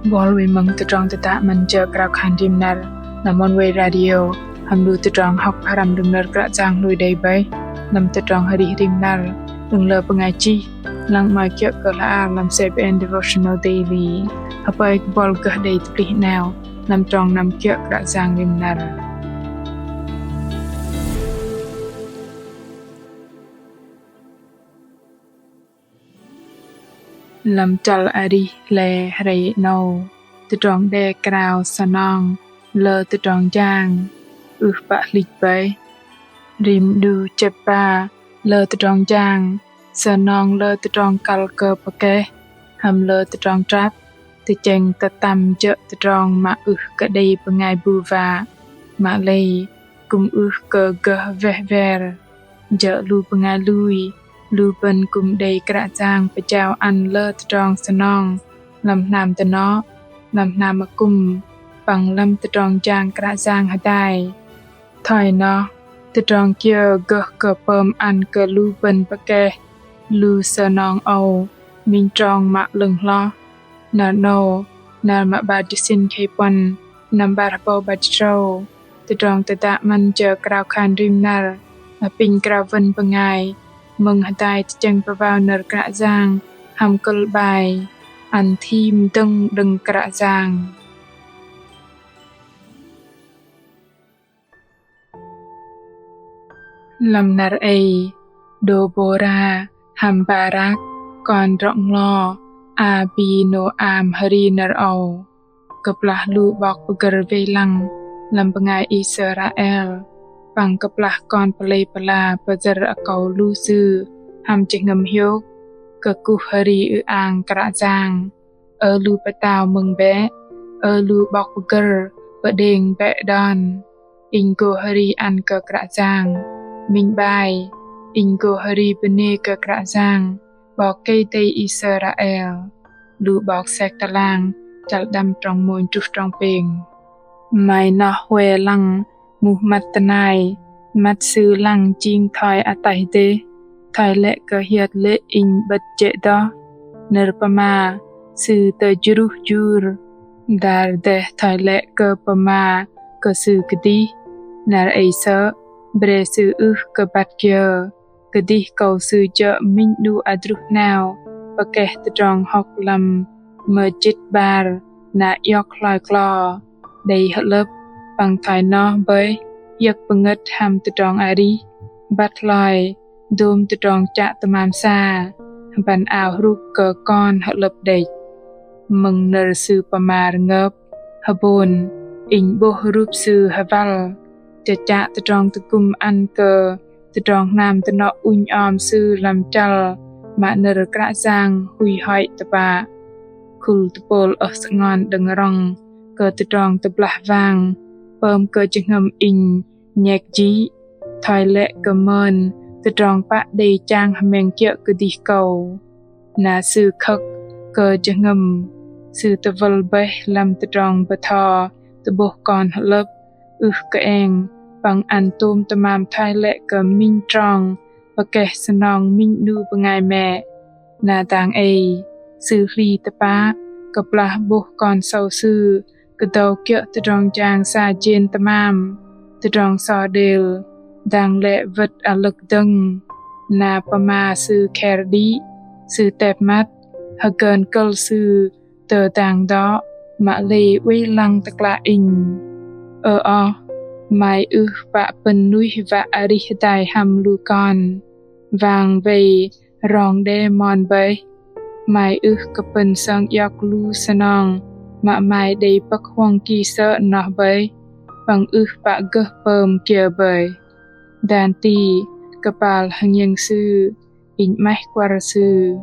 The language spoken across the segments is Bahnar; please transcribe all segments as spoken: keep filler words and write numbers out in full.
Bol wei mơ̆ng tơdrong tơdă 'Măn Jơ Krao Khan Rim Năr lăm Oneway Radio, hăm lu tơdrong hŏk pơhrăm đơ̆ng nơ̆r Kră Yang lui đei bơih lăm tơdrong arih rim năr, đơ̆ng lơ bơngai chih, lăng 'mơ̆i kiơ̆ kơ hla ar lăm C B N Devotional Daily. Hơpơi kơ bol gơh đei tơplih 'nao lăm trong năm kiơ̆ Kră Yang rim năr. Lăm chăl arih lei hrei 'nâu, tơdrong đe krao sơnong lơ tơdrong jang ưh pă hlĭch bơih. Rim 'nu chĕp ba lơ tơdrong jang, sơnong lơ tơdrong kăl kơ pơkeh, hăm lơ tơdrong trăp, tơchĕng tơtăm jơ̆ tơdrong mă ưh kơ đei bơngai bu wă, mă lei kư̆m ưh kơ gơh weh wer. Jơ̆ lu bơngai lui, lu bơ̆n kư̆m đei Kră Yang pơjao ăn lơ tơdrong sơnong lăm hnam dơnŏ, lăm hnam akŭm, păng lăm tơdrong jang Kră Yang hơdai. Thoi noh, tơdrong kiơ gơh kơ pơm ăn kơ lu bơ̆n pơkeh lu sơnong âu minh trong mă 'lơ̆ng hloh. Năr 'nâu, năr mă 'bar jĭt sĭn khei puăn, năm 'bar hơbâu 'bar jĭt tơdrâu, tơdrong tơdă 'Măn Jơ Krao Khan Rim Năr apinh krao wơ̆n bơngai mơ̆ng hơdai tơchĕng pơwao nơ̆r Kră Yang hăm kơ̆l 'bai Ăn thim dơ̆ng đơ̆ng Kră Yang. Lăm năr ei, Đôbôra hăm Barak kon drŏ-nglo Abinôam hơri nơ̆r âu. Kơplah lu 'bok pơgơ̆r wei lăng lăm bơngai Israel, păng kơplah kon pơlei pơla pơdơ̆r akâu lu sư hăm jơhngơ̆m hiôk kơkuh hơri ư-ang Kră Yang, ơ lu pơtao mơ̆ng bĕ, ơ lu 'bok pơgơ̆r pơđêng bĕ đon. Inh gô hơri ăn kơ Kră Yang. Minh 'bai, inh gô hơri bơnê kơ Kră Yang, 'Bok Kei-Dei Israel. Lu 'bok sek tơlang, chăl đăm trong mônh truh trong pêng. Mai noh hue lăng muh măt tơnai, măt sư lăng jing thoi ataih dêh, thoi lĕ kơ hiơt lê̆ inh 'bơ̆t jê̆ doh. Nơ̆r pơma sư tơjruh jur, dar dêh thoi lĕ kơ pơma kơ sư kơdih. Năr ei sơ̆, bre sư ưh kơ băt kiơ, kơdih kâu sư jơ̆ minh 'nu adruh 'nao pơkeh tơdrong hŏk lăm mơjĭt 'bar na iŏk hloi klo. Đei hơlơ̆p păng thoi noh bơih, hiơ̆k pơngơ̆t hăm tơdrong arih, băt hloi dôm tơdrong chă tơmam sa, hơbăn ao hrŭk kơ kon hơlơ̆p đĕch. Mơ̆ng nơ̆r sư pơma rơngơp, hơbôn, inh 'bôh rup sư hơwăl, chă chă tơdrong tơgŭm ăn kơ tơdrong hnam dơnŏ ŭnh om sư lăm chăl mă nơ̆r Kră Yang hui hoi tơpă. Khul tơpôl ơh sơngon đơ̆ng rŏng kơ tơdrong tơblah wang pơm kơ jơhngơ̆m inh nhek jĭ, thoi lĕ kơ mơn tơdrong pă đei chang hơmĕng kiơ̆ kơdih kâu. Na sư khơ̆k kơ jơhngơ̆m, sư tơwơl bơih lăm tơdrong bơtho tơ'bôh kon hơlơ̆p ưh kơ eng, păng ăn tôm tơmam thoi lĕ kơ minh trong pơkeh sơnong minh 'nu bơngai mĕ. Na dang ei, sư hli tơpă, kơplah 'bôh kon sâu sư kơdâu kiơ̆ tơdrong jang sa jên tơmam, tơdrong so đêl, dang lĕ wơ̆t alơ̆k dơ̆ng. Na pơma sư kher đĭ, sư tep măt, hơgơn kơ̆l sư tơ dang dŏ, mă lei oei lăng tơklah inh. Ơ oh, mai ưh pă pơ̆n nuih wă arih hơdai hăm lu kon. Wang wei rong đe mon bơih. Mai ưh kơ pơ̆n sơng iŏk lu sơnong mă mai đei pơ̆k huŏng ki sơ̆ noh bơih, păng ưh pă gơh pơm kiơ bơih. Dan ti kơpal hơngiĕng sư, inh 'maih kuăr sư,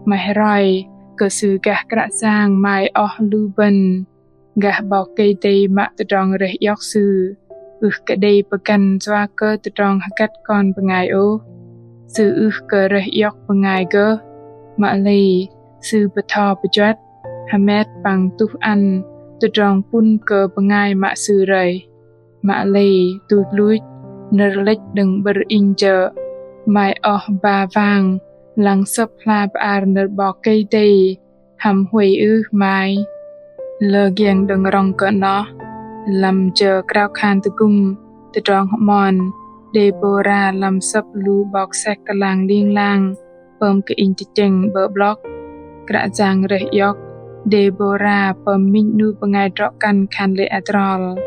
'maih roi kơ sư gah Kră Yang mai oh lu bơ̆n. Gah 'Bok Kei-Dei mă tơdrong rơih iŏk sư ưh kơ đei pơgăn yua kơ tơdrong hơgăt kon bơngai ôh. Sư ưh kơ rơih iŏk bơngai gơh, mă lei sư bơtho pơjuăt, hơmet păng tuh ăn tơdrong pŭn kơ bơngai mă sư rơih. Mă lei tuch luch nơ̆r lĕch đơ̆ng 'bơ̆r inh jơ̆: Mai oh ba wang lăng Sơ̆p hla bơar nơ̆r 'Bok Kei-Dei hăm huay ưh mai? Lơ giĕng đơ̆ng rŏng kơ noh, lăm jơ krao khan tơgŭm tơdrong hơmon Đêbôra lăm sơ̆p lu 'bok sek tơlang ling lang pơm kơ inh tơchĕng 'bơ̆ 'blŏk. Kră Yang rơih iŏk Đêbôra pơm minh 'nu bơngai drŏ kăn khan lê̆ adrol,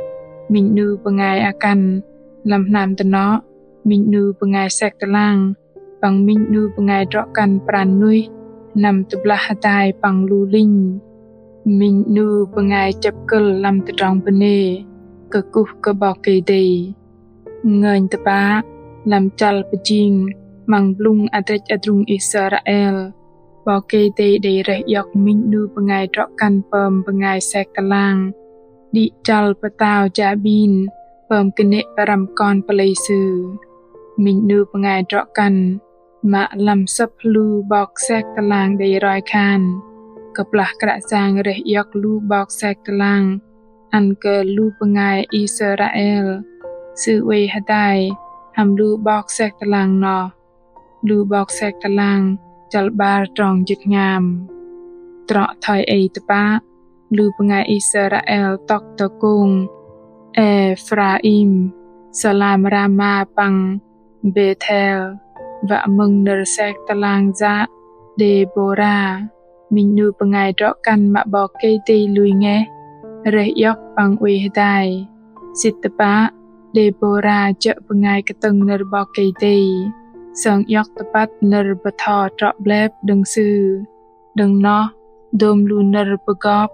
minh 'nu bơngai akăn lăm hnam dơnŏ, minh 'nu bơngai sek tơlang, păng minh 'nu bơngai drŏ kăn pran nuih năm tơblah hơdai păng lu linh, minh 'nu bơngai chĕp kơ̆l lăm tơdrong bơnê kơkuh kơ 'Bok Kei-Dei. Ngơnh tơpă, lăm chăl pơjing 'măng blŭng adrĕch adrung Israel, 'Bok Kei-Dei đei rơih iŏk minh 'nu bơngai drŏ kăn pơm bơngai sek tơlang đĭ chăl pơtao Jabin pơm kơnê̆ pơrăm kon pơlei sư. Minh 'nu bơngai drŏ kăn mă lăm sơ̆p lu 'bok sek tơlang đei roi khan kơplah Kră Yang rơih iŏk lu 'bok sek tơlang ăn kơ lu bơngai Israel, Sư oei hơdai hăm lu 'bok sek tơlang noh. Lu 'bok sek tơlang chăl 'bar trong jĭt hngam. Trŏ thoi ei tơpă, lu bơngai Israel tŏk tơ kông Ephraim, sơlam Rama păng Bêthel, wă mơ̆ng nơ̆r sek tơlang yă Đêbôra, minh 'nu bơngai drŏ kăn mă 'Bok Kei-Dei lui ngeh, rơih iŏk păng oei hơdai. Sĭt tơpă, Đêbôra jơ̆ bơngai kơtơ̆ng nơ̆r 'Bok Kei-Dei, sơng iŏk tơpăt nơ̆r bơtho trŏ 'blep đơ̆ng sư. Đơ̆ng noh, dôm lu nơ̆r pơgop,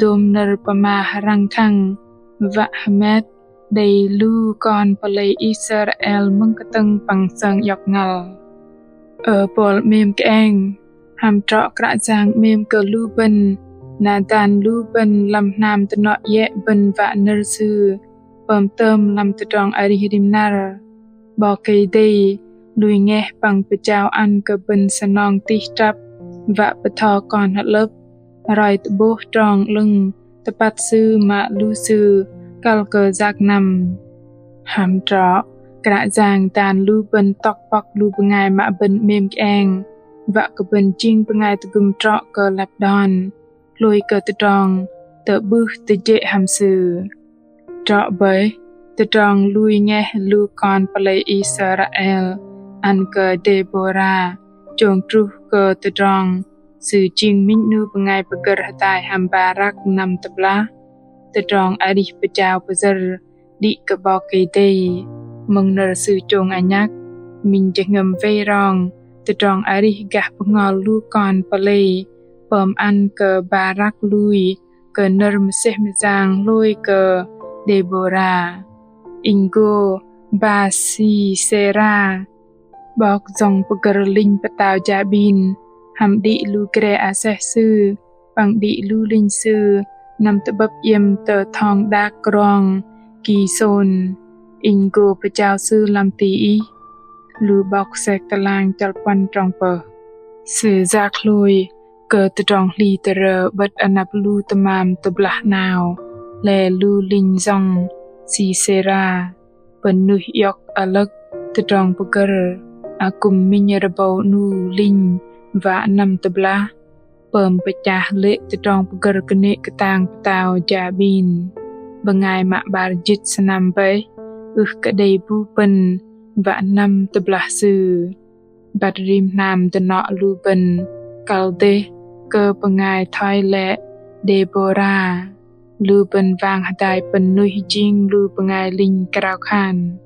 dôm nơ̆r pơma hơrăng khăng, wă hơmet đei lu kon pơlei Israel mơ̆ng kơtơ̆ng păng sơng iŏk ngăl. Ơ Pôl 'mêm kơeng, hăm trŏ Kră Yang 'mêm kơ lu bơ̆n, na dan lu bơ̆n lăm hnam dơnŏ iĕ bơ̆n wă nơ̆r Sư pơm tơm lăm tơdrong arih rim năr. 'Bok Kei-Dei lui ngeh păng pơjao ăn kơ bơ̆n sơnong tih trăp wă bơtho kon hơ'lơ̆p roi tơ'bôh trong 'lơ̆ng tơpăt Sư mă lu sư kăl kơ yak năm. Hăm trŏ Kră Yang dan lu bơ̆n tŏk pŏk lu bơngai mă bơ̆n 'mêm kơeng, wă kơ bơ̆n jing bơngai tơgŭm trŏ kơ lăp đon, hlôi kơ tơdrong tơ'bưh tơjê̆ hăm Sư. Trŏ bơih, tơdrong lui ngeh lu kon pơlei Israel ăn kơ Đêbôra chông truh kơ tơdrong sư jing minh 'nu bơngai pơgơ̆r hơdai hăm Barak năm tơblah. Tơdrong arih pơjao pơyơ̆r đĭ kơ 'Bok Kei-Dei mơ̆ng nơ̆r Sư chông anhăk, minh jơhngơ̆m wei rong tơdrong arih gah bơhngol lu kon pơlei pơm ăn kơ Barak lui kơ nơ̆r mơsêh mơyang hlôi kơ Đêbôra. Inh gô ba Sisêra, 'bok jŏng pơgơ̆r linh pơtao Jabin, hăm đĭ lu gre aseh sư, păng đĭ lu linh sư năm tơ'bơ̆p iĕm tơ thong đak krong Kisôn. Inh gô pơjao sư lăm ti ih. Lu 'bok sek tơlang chăl puăn trong pơh. Sư yak hlôi kơ tơdrong hli tơrơ 'bơ̆t anăp lu tơmam tơblah 'nao, lei lu linh jŏng Sisêra pơnuih iŏk alơ̆k tơdrong pơgơ̆r akŭm minh rơbâu 'nu linh wă năm tơblah pơm pơchah lê̆ tơdrong pơgơ̆r kơnê̆ kơtang pơtao Jabin. Bơngai mă 'bar jĭt sơnăm bơih, ưh kơ đei bu bơ̆n wă năm tơblah sư. Băt rim hnam dơnŏ lu bơ̆n kăl dêh kơ bơngai thoi lĕ Đêbôra. Lu bơ̆n wang hơdai pơnuih jing lu bơngai linh krao khan.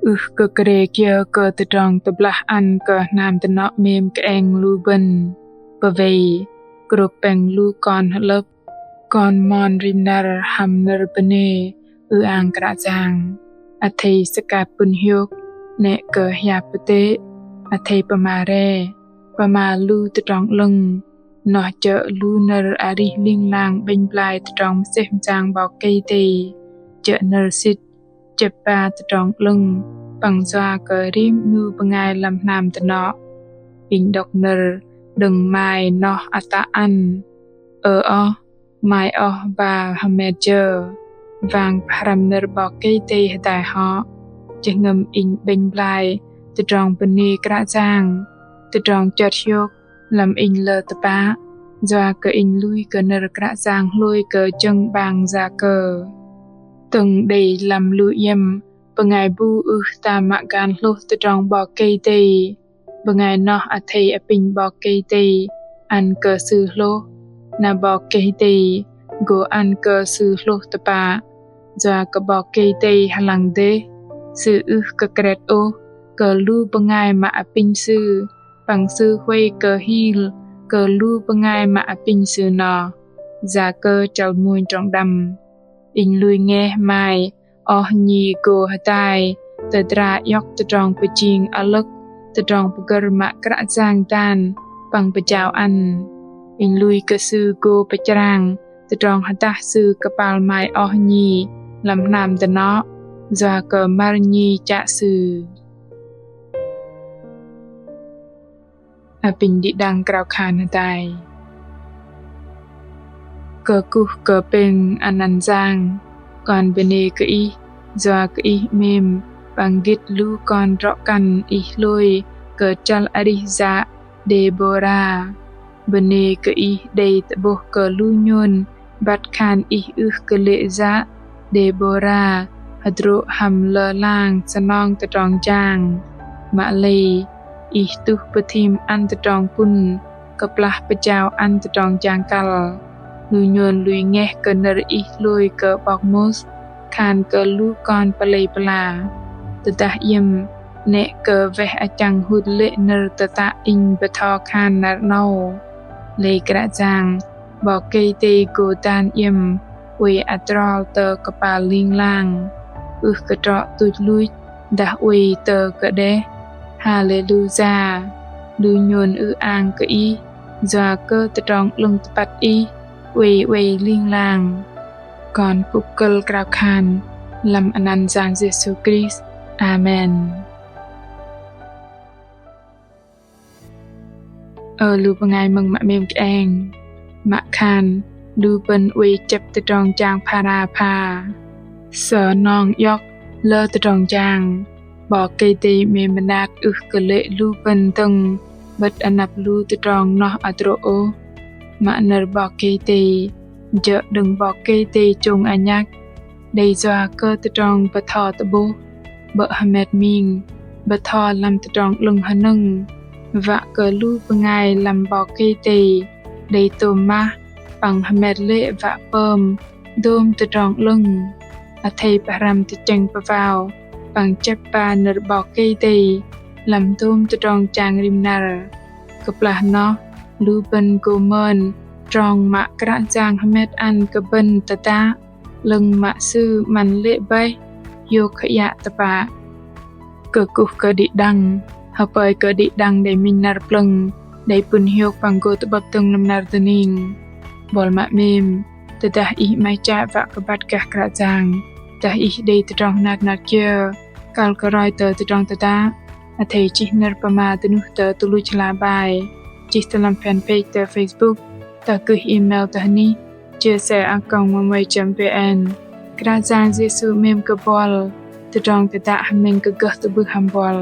Ưh kơ krê kiơ kơ tơdrong tơblah ăn kơ hnam dơnŏ 'mêm kơeng lu bơ̆n. Pơwei, krôp pĕng lu kon hơ'lơ̆p, kon mon rim năr hăm nơ̆r bơnê ư-ang Kră Yang. Athei sơkat pŭn hiôk, 'nĕ kơ hiap pơtê̆, athei pơma re, pơma lu tơdrong 'lơ̆ng, noh jơ̆ lu nơ̆r arih ling lang 'bĕnh blai tơdrong mơsêh mơyang 'Bok Kei-Dei, jơ̆ nơ̆r sĭt, chĕp ba tơdrong 'lơ̆ng, păng yua kơ rim 'nu bơngai lăm hnam dơnŏ. Inh đŏk nơ̆r đơ̆ng mai noh ata ăn. Ơ oh, mai oh ba hơmet jơ. Wang pơhrăm nơ̆r 'Bok Kei-Dei hơdai hŏ. Jơhngơ̆m inh 'bĕnh blai tơdrong bơnê Kră Yang, tơdrong chơt hiôk lăm inh lơ tơpă. Yua kơ inh lui kơ nơ̆r Kră Yang hlôi kơ jơ̆ng 'bang Yakơ. Tơ̆ng đei lăm lu iĕm, bơngai bu ưh tam mă gan hlôh tơdrong 'Bok Kei-Dei. Bơngai noh athei apinh 'Bok Kei-Dei ăn kơ sư hlôh, na 'Bok Kei-Dei gô ăn kơ sư hlôh tơpă. Yua kơ 'Bok Kei-Dei hơlăng dêh, Sư ưh kơ kret ôh kơ lu bơngai mă apinh Sư, păng Sư huay kơ hil kơ lu bơngai mă apinh Sư noh. Yakơ chăl mônh trong đăm. Inh lui ngeh mai oh nhi gô hơdai tơdra iŏk tơdrong pơjing alơ̆k, tơdrong pơgơ̆r mă Kră Yang dan păng pơjao ăn. Inh lui kơ Sư gô pơchrang tơdrong hơdah Sư kơpal mai oh nhi lăm hnam dơnŏ, yua kơ măr nhi chă Sư. Apinh đĭ đăng krao khan hơdai. Kơkuh kơ pêng anăn Yang, kon bơnê kơ Ih, yua kơ Ih 'mêm păng gĭt lu kon drŏ kăn Ih hlôi kơ chăl arih yă Đêbôra. Bơnê kơ Ih đei tơ'bôh kơ lu nhôn băt khan ih ưh kơ lê̆ yă Đêbôra hơdrô̆ hăm lơlang sơnong tơdrong jang. Mă lei ih tuh pơthim ăn tơdrong pŭn kơplah pơjao ăn tơdrong jang kăl. Lu nhôn lui ngeh kơ nơ̆r ih hlôi kơ 'bok Môis khan kơ lu kon pơlei pơla. Tơdah iĕm 'nĕ kơ weh achăng hŭt lê̆ nơ̆r tơtă inh bơtho khan năr 'nâu. Lei Kră Yang 'Bok Kei-Dei gô dan iĕm oei adrol tơ kơpal ling lang, ưh kơ trŏ tuch luch dah oei tơ kơđeh. Haleluya. Lu nhôn ư-ang kơ Ih yua kơ tơdrong 'lơ̆ng tơpăt Ih oei oei ling lang. Kon kŭp kơ̆l krao khan lăm anăn Yang Yêsu Krist. Amen. Ơ lu bơngai mơ̆ng mă 'mêm kơeng, mă khan lu bơ̆n oei chĕp tơdrong jang phara pha. Sơnong iŏk lơ tơdrong jang, 'Bok Kei-Dei 'mêm mơnat ưh kơ lê̆ lu bơ̆n dơ̆ng 'bơ̆t anăp lu tơdrong noh adrô̆ ôh. Mă nơ̆r 'Bok Kei-Dei jơ̆ đơ̆ng 'Bok Kei-Dei chông anhăk, đei yua kơ tơdrong bơtho tơ'bôh, 'bơ̆ hơmet ming, bơtho lăm tơdrong 'lơ̆ng hơnơ̆ng, wă kơ lu bơngai lăm 'Bok Kei-Dei đei tôm mah păng hơmet lê̆ wă pơm dôm tơdrong 'lơ̆ng. Athei pơhrăm tơchĕng pơwao păng chĕp ba nơ̆r 'Bok Kei-Dei lăm dôm tơdrong jang rim năr. Kơplah noh lu bơ̆n gô mơn trong mă Kră Yang hơmet ăn kơ bơ̆n tơdă 'lơ̆ng mă Sư 'măn lê̆ bơih hiôk hơiă tơpă. Kơkuh kơ đĭ đăng, hơpơi kơ đĭ đăng đei minh năr plơ̆ng, đei pŭn hiôk păng gô tơ'bơ̆p dơ̆ng lăm năr dơning. Buăl mă 'mêm, tơdah ih 'maih chă wă kơ băt gah Kră Yang, dah ih đei tơdrong hơnat hơnat kiơ kăl kơ roi tơ tơdrong tơdă, athei chih nơ̆r pơma dơnuh tơ tơluch hla bơar, chih tơ lăm fanpage tơ Facebook, dah gơih email tơ hơnih chia sẻ a còng oneway chấm vn. Kră Yang Yêsu 'mêm kơ buăl, tơdrong tơdă hơmĕng kơ gơh tơ'bưh hăm buăl.